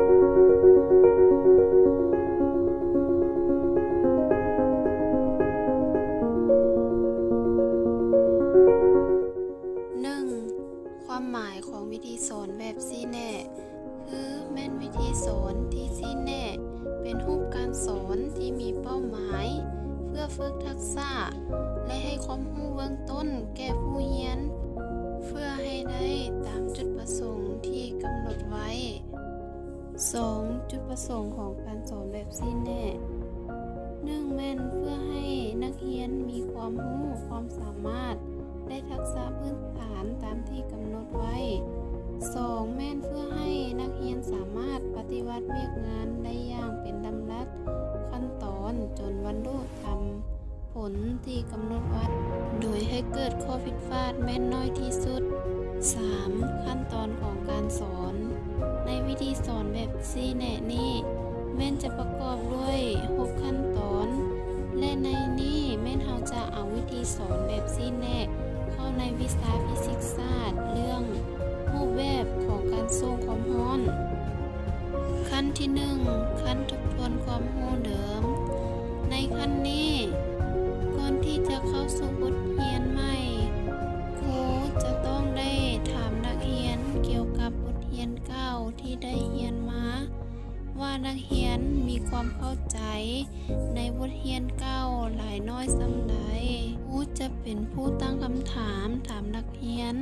ໜຶ່ງ ຄວາມໝາຍຂອງວິທີສອນແບບຊີ້ແນະ ຄືແມ່ນວິທີສອນທີ່ຊີ້ແນະເປັນຮູບການສອນທີ່ມີເປົ້າໝາຍ ເພື່ອຝຶກທັກສະ ແລະ ໃຫ້ຄວາມຮູ້ເບື້ອງຕົ້ນແກ່ຜູ້ຮຽນ ເພື່ອໃຫ້ໄດ້ຕາມຈຸດປະສົງທີ່ກຳນົດໄວ້. ສອງ ຈຸດປະສົງຂອງການສອນແບບຊີ້ແນະ ໜຶ່ງ ແມ່ນເພື່ອໃຫ້ນັກຮຽນມີຄວາມຮູ້, ຄວາມສາມາດ ແລະ ທັກສະພື້ນຖານຕາມທີ່ກຳນົດໄວ້. ສອງ ແມ່ນເພື່ອໃຫ້ນັກຮຽນສາມາດປະຕິບັດວຽກງານໄດ້ຢ່າງເປັນລຳດັບຂັ້ນຕອນ ຈົນບັນລຸຕາມ ຜົນທີ່ກຳນົດໄວ້ ໂດຍໃຫ້ເກີດຂໍ້ຜິດພາດແມ່ນໜ້ອຍທີ່ສຸດ. ສາມ ຂັ້ນຕອນຂອງການສອນ ໃນວິທີສອນແບບຊີ້ແນະນີ້ ແມ່ນຈະປະກອບດ້ວຍຫົກຂັ້ນຕອນ ແລະ ໃນນີ້ແມ່ນເຮົາຈະເອົາວິທີສອນແບບຊີ້ແນະເຂົ້າໃນວິຊາຟີຊິກສາດ ເລື່ອງຮູບແບບຂອງການສົ່ງຄວາມຮ້ອນ. ຂັ້ນທີໜຶ່ງ ຂັ້ນທົບທວນຄວາມຮູ້ເດີມ. ໃນຂັ້ນນີ້, ກ່ອນທີ່ຈະເຂົ້າສູ່ບົດຮຽນໃໝ່, ຄູຈະຕ້ອງໄດ້ຖາມນັກຮຽນກ່ຽວກັບບົດຮຽນເກົ່າທີ່ໄດ້ຮຽນມາ ວ່ານັກຮຽນມີຄວາມເຂົ້າໃຈ ໃນບົດຮຽນເກົ່າຫຼາຍນ້ອຍສ່ຳໃດ. ຄູຈະເປັນຜູ້ຕັ້ງຄຳຖາມຖາມນັກຮຽນ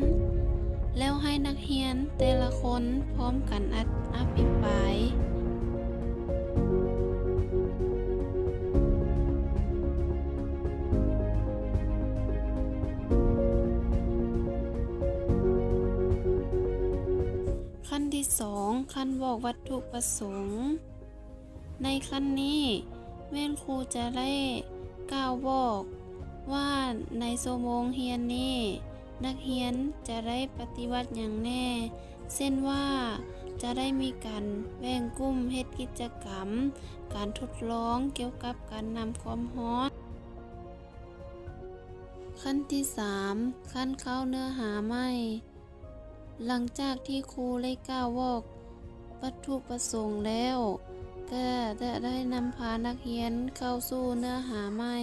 ແລ້ວໃຫ້ນັກຮຽນແຕ່ລະຄົນພ້ອມກັນອະ ອະພິປາຍ. ຂັ້ນທີສອງ ຂັ້ນບອກວັດຖຸປະສົງ. ໃນຂັ້ນນີ້ແມ່ນຄູຈະໄດ້ກ່າວບອກວ່າໃນຊົ່ວໂມງຮຽນນີ້ ນັກຮຽນຈະໄດ້ປະຕິບັດຫຍັງແດ່ ເຊັ່ນວ່າ ຈະໄດ້ມີການແບ່ງກຸ່ມເຮັດກິດຈະກຳ ການທົດລອງກ່ຽວກັບການນຳຄວາມຮ້ອນ. ຂັ້ນທີສາມ ຂັ້ນເຄົ້າເນື້ອຫາໃໝ່. ຫຼັງຈາກທີ່ຄູໄດ້ກ່າວບອກວັດຖຸປະສົງແລ້ວ, ກໍຈະໄດ້ນຳພານັກຮຽນເຂົ້າສູ່ເນື້ອຫາໃໝ່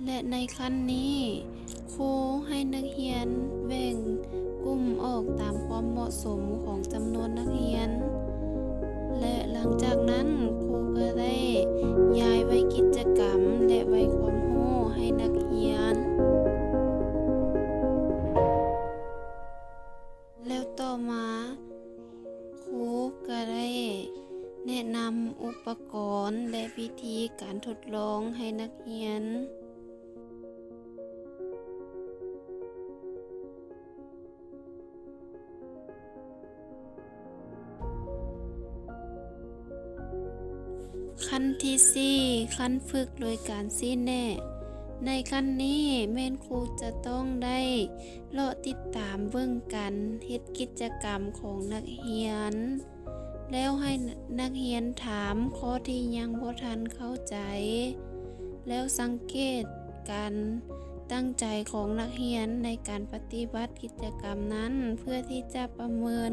ແລະ ໃນຂັ້ນນີ້ ຄູໃຫ້ນັກຮຽນແບ່ງກຸ່ມອອກຕາມຄວາມເໝາະສົມຂອງຈຳນວນນັກຮຽນ ແລະ ຫຼັງຈາກນັ້ນ ຄູກໍໄດ້ຢາຍໃບກິດຈະກຳ ແລະ ໃບຄວາມຮູ້ໃຫ້ນັກຮຽນ. ແລ້ວຕໍ່ມາ ຄູກໍໄດ້ແນະນຳອຸປະກອນ ແລະ ວິທີການທົດລອງໃຫ້ນັກຮຽນ. ຂັ້ນທີສີ່ ຂັ້ນຝຶກໂດຍການຊີ້ແນະ. ໃນຂັ້ນນີ້ແມ່ນຄູຈະຕ້ອງໄດ້ເລາະຕິດຕາມເບິ່ງການເຮັດກິດຈະກຳຂອງນັກຮຽນ ແລ້ວໃຫ້ນັກຮຽນຖາມຂໍ້ທີ່ຍັງບໍ່ທັນເຂົ້າໃຈ ແລ້ວສັງເກດການຕັ້ງໃຈຂອງນັກຮຽນໃນການປະຕິບັດກິດຈະກຳນັ້ນ ເພື່ອທີ່ຈະປະເມີນ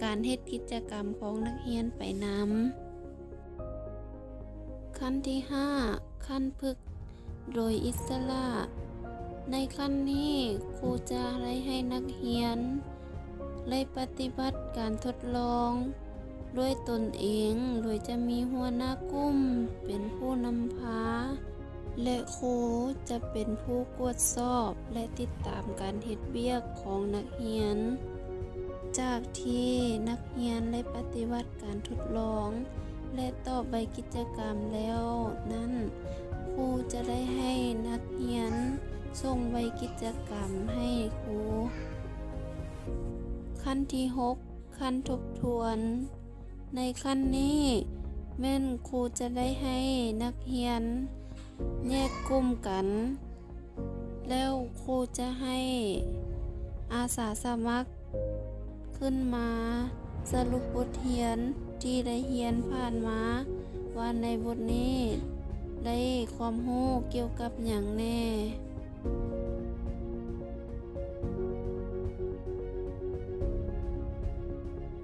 ການເຮັດກິດຈະກຳຂອງນັກຮຽນໄປນຳ. ຂັ້ນທີຫ້າ ຂັ້ນຝຶກໂດຍອິດສະຫຼະ. ໃນຂັ້ນນີ້ ຄູຈະໄດ້ໃຫ້ນັກຮຽນໄດ້ປະຕິບັດການທົດລອງດ້ວຍຕົນເອງ, ໂດຍຈະມີຫົວໜ້າກຸ່ມເປັນຜູ້ນຳພາ ແລະ ຄູຈະເປັນຜູ້ກວດສອບ ແລະ ຕິດຕາມການເຮັດວຽກຂອງນັກຮຽນ. ຈາກທີ່ນັກຮຽນໄດ້ປະຕິບັດການທົດລອງ ແລະ ຕອບໃບກິດຈະກຳແລ້ວນັ້ນ, ຄູຈະໄດ້ໃຫ້ນັກຮຽນສົ່ງໃບກິດຈະກຳໃຫ້ຄູ. ຂັ້ນທີຫົກ ຂັ້ນທົບທວນ. ໃນຂັ້ນນີ້ແມ່ນຄູຈະໄດ້ໃຫ້ນັກຮຽນແຍກກຸ່ມກັນ ແລ້ວຄູຈະໃຫ້ອາສາສະໝັກຂຶ້ນມາສະຫຼຸບບົດຮຽນທີ່ໄດ້ຮຽນຜ່ານມາ ວ່າໃນບົດນີ້ໄດ້ຄວາມຮູ້ກ່ຽວກັບຫຍັງແດ່.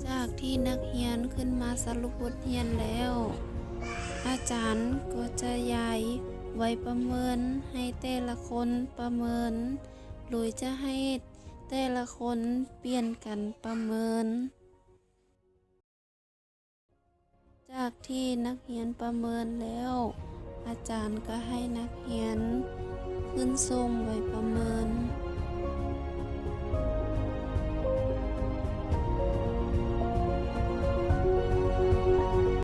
ຈາກ ທີ່ນັກຮຽນຂຶ້ນມາສະຫຼຸບບົດຮຽນແລ້ວ, ອາຈານກໍຈະຢາຍໄວປະເມີນໃຫ້ແຕ່ລະຄົນປະເມີນ, ໂດຍຈະໃຫ້ແຕ່ລະຄົນປ່ຽນກັນປະເມີນ. ຈາກທີ່ນັກຮຽນປະເມີນແລ້ວ, ອາຈານກໍໃຫ້ນັກຮຽນຂຶ້ນສົ່ງໃບປະເມີນ.